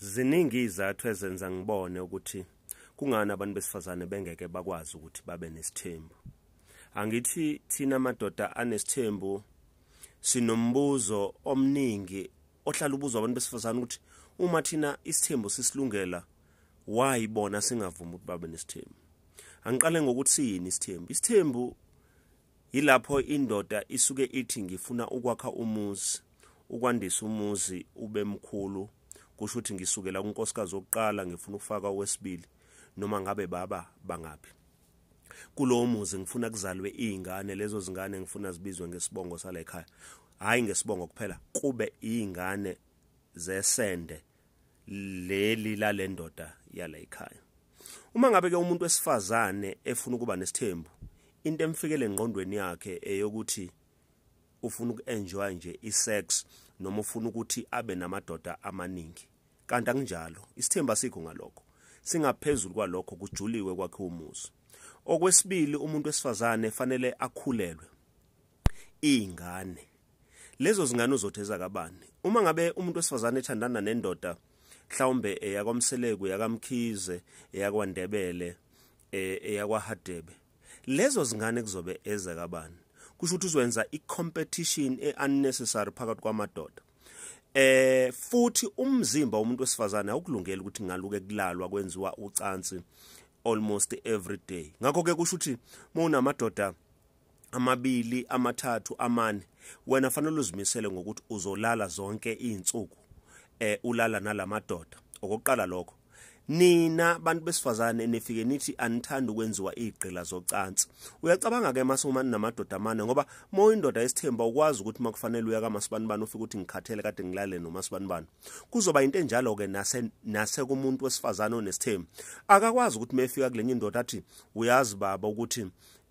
Ziningi izathu ezenza ngibone ukuthi kungani abantu besifazane bengeke bakwazi ukuthi babe nesithembu. Angithi thina madoda anesithembu sinombuzo omningi ohlala ubuzwa abantu besifazane ukuthi uma thina isithembu sisilungela, why bona singavumi ukuthi babe nesithembu? Angiqale ngokuthi siyini isithembu. Isithembu yilapho indoda isuke ithi ngifuna ukwakha umuzi, ukwandisa umuzi ube mkhulu, kusho ukuthi ngisukela kunkosikazi wokuqala ngifuna ukufaka owesibili, noma ngabe baba bangaphi. Kulowo muzi ngifuna kuzalwe izingane, lezo zingane ngifuna zibizwe ngesibongo sale ekhaya. Hayi ngesibongo kuphela, kube izingane zesende leli lalendoda yala ekhaya. Uma ngabe ke umuntu wesifazane efuna ukuba nesithembu, into emfikele engqondweni yakhe eyokuthi ufuna uku-enjoy nje i-sex noma ufuna ukuthi abe namadoda amaningi. Kanti akunjalo, isithembu asikho ngalokho, singaphezulu kwalokho, kujuliwe kwakhe umuzi. Okwesibili, umuntu wesifazane fanele akhulelwe izingane. Lezo zingane uzothi ezakabani? Uma ngabe umuntu wesifazane ethandana nendoda mhlawumbe eyakwaMseleku, eyakaMkhize, eyakwaNdebele, eyakwaHadebe, lezo zingane kuzobe ezakabani? Kusho ukuthi uzwenza i-competition e-unnecessary phakathi kwamadoda. Futhi umzimba womuntu wesifazane awukulungeli ukuthi ngaluke kulalwa kwenziwa ucansi almost every day. Ngakho ke kusho ukuthi mawunamadoda amabili, amathathu, amane, wena fanele uzimisele ngokuthi uzolala zonke izinsuku ulala nalamadoda. Okokuqala lokho. Nina bantu besifazane nifike nithi anithanda ukwenziwa igqila zocansi. Uyacabanga ke mase uma namadoda amane, ngoba uma indoda esithemba ukwazi ukuthi makufanele uya kaMasibanibani ufike ukuthi ngikhathele kade ngilale noMasibanibani. Kuzoba into enjalo ke nase kumuntu wesifazane onesithembu. Akakwazi ukuthi mefika kulenye indoda athi uyazi baba ukuthi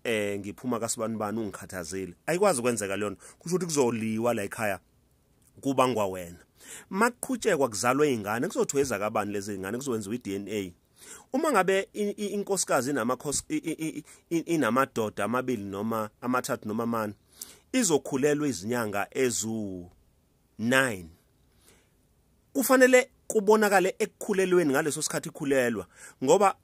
ngiphuma kaSibanibani ungikhathazile. Ayikwazi ukwenzeka leyo nto. Kusho ukuthi kuzoliwa la ekhaya kubangwa wena. Makuqhutshekwa kuzalwe izingane, kuzothiwa ezakabani lezi zingane, kuzokwenziwa i-DNA. Uma ngabe inkosikazi inamadoda amabili noma amathathu noma amane, izokhulelwa izinyanga ezu-9. Kufanele kubonakale ekukhulelweni ngaleso sikhathi ikhulelwa, ngoba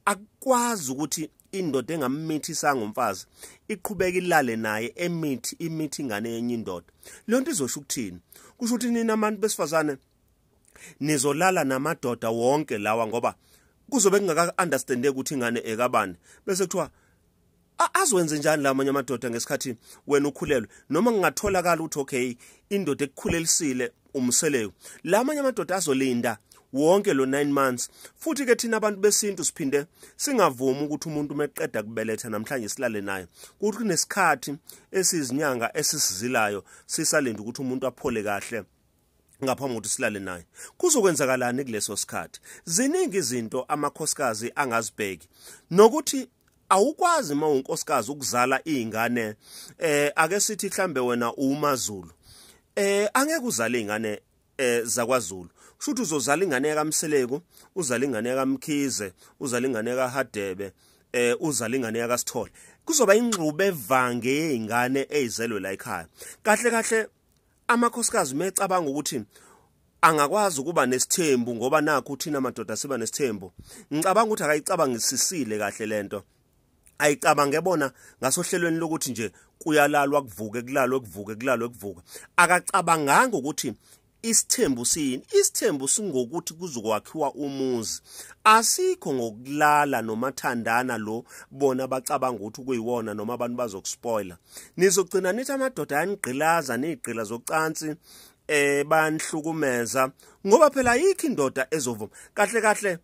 akukwazi ukuthi indoda engammithisanga umfazi iqhubeke ilale naye emithi imithi ingane yenye indoda. Leyo nto izosho ukuthini? Kusho ukuthi nina abantu besifazane nizolala namadoda wonke lawa, ngoba kuzobe kungaka understandeki ukuthi ingane ekabani. Bese kuthiwa azwenze njani lamanye amadoda ngesikhathi wena ukhulelwe? Noma kungatholakala ukuthi okay indoda ekukhulelisile uMseleku, lamanye amadoda azolinda wonke lo 9 months. Futhi ke thina abantu besintu siphinde singavumi ukuthi umuntu meqeda kubeletha namhlanje silale naye. Kuthi kunesikhathi esizinyanga esisizilayo sisalinda ukuthi umuntu aphole kahle ngaphambi kokuthi silale naye. Kuzokwenzakalani kuleso sikhathi? Ziningi izinto amakhosikazi angazibheki, nokuthi awukwazi uma unkosikazi ukuzala izingane. Ake sithi mhlambe wena uMaZulu, angeke uzale izingane zakwaZulu. Kusho ukuthi uzozala ingane kaMseleku, uzala ingane kaMkhize, uzala ingane kaHadebe, uzala ingane kaSithole. Kuzoba ingxube evange yeingane ezizelwe la ekhaya. Kahle kahle amakhosikazi mecabanga ukuthi angakwazi ukuba nesithembu ngoba nakho thina madoda siba nesithembu, ngicabanga ukuthi akayicabangisisile kahle lento. Ayicabange bona ngasohlelweni lokuthi nje kuyalalwa kuvuke, kulalwe kuvuke, kulalwe kuvuke. Akacabanganga ukuthi isithembu siyini. Isithembu singokuthi kuzokwakhiwa umuzi, asikho ngokulala nomathandana lo bona bacabanga ukuthi kuyiwona noma abantu bazokuspoiler. Nizogcina nithi amadoda ayanigqilaza nigqila zocansi, banihlukumeza, ngoba phela ayikho indoda ezovuma. Kahle kahle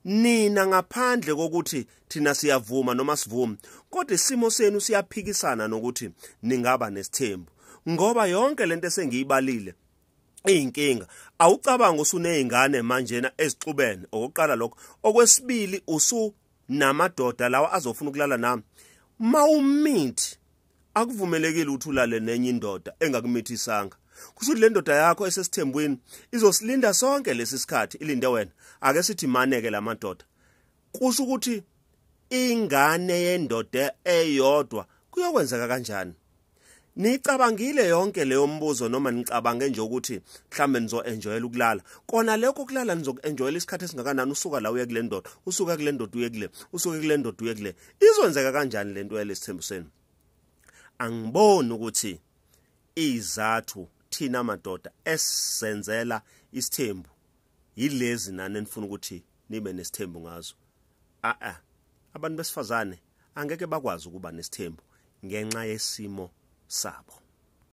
nina ngaphandle kokuthi thina siyavuma noma sivumi, kodwa isimo senu siyaphikisana nokuthi ningaba nesithembu, ngoba yonke lento esengiyibalile iyinkinga. Awucabanga usunezingane manjena ezixubene. Okokuqala lokho. Okwesibili, usunamadoda lawa azofuna ukulala nami. Mawumithi akuvumelekile ukuthi ulale nenye indoda engakumithisanga. Kusho ukuthi le ndoda yakho esesithembweni izosilinda sonke lesi sikhathi ilinde wena. Ake sithi maneke lamadoda. Kusho ukuthi ingane yendoda eyodwa kuyokwenzeka kanjani? Nicabangile yonke leyo mbuzo noma nicabange nje ukuthi mhlambe nizo-enjoyela ukulala? Kona lokho kulala nizoku-enjoyela isikhathi esingakanani? Usuka la uye kule ndoda, usuka kule ndoda uye kule, usuke kule ndoda uye kule. Izwenzeka kanjani lento yalesithembu senu? Angiboni ukuthi izathu thina madoda esenzela isithembu yilezi nani enifuna ukuthi nibe nesithembu ngazo. A abantu besifazane angeke bakwazi ukuba nesithembu ngenxa yesimo sabo.